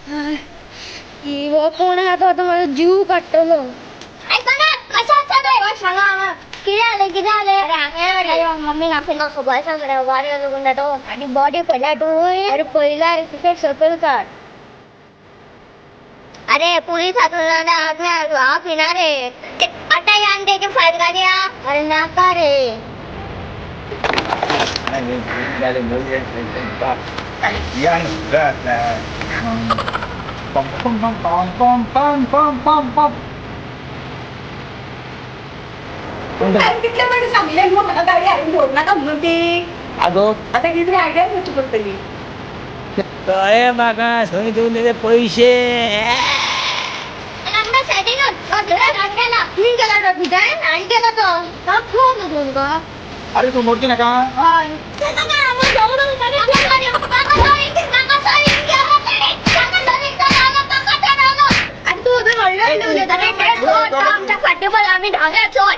हो कोण आहा तो आतां म्हजो जीव काडटलो. आयकना कशें आसा तुवें? सांगा हांगा कितें जालें कितें जालें? अरे हांगा मम्मीक आपल्या खबर सांग रे, वाऱ्यो लागून तो आनी बॉडी पडल्या तूं. अरे पयला टिकेट सकयल काड. अरे पुलीस हांव पिना रे. आतां यान तेजे फायल काडया. अरे नाका रे. कितले फावटी सांगलें न्हू म्हाका गाडी हाडून दवर नाका म्हणून ती. आगो आतां कितें तरी आयडिया करची पडटली. कळ्ळें म्हाका, थंय दवरलेले पयशे. अरे तू मोडची नका. आमच्या फाटी आम्ही धाव्या चोर.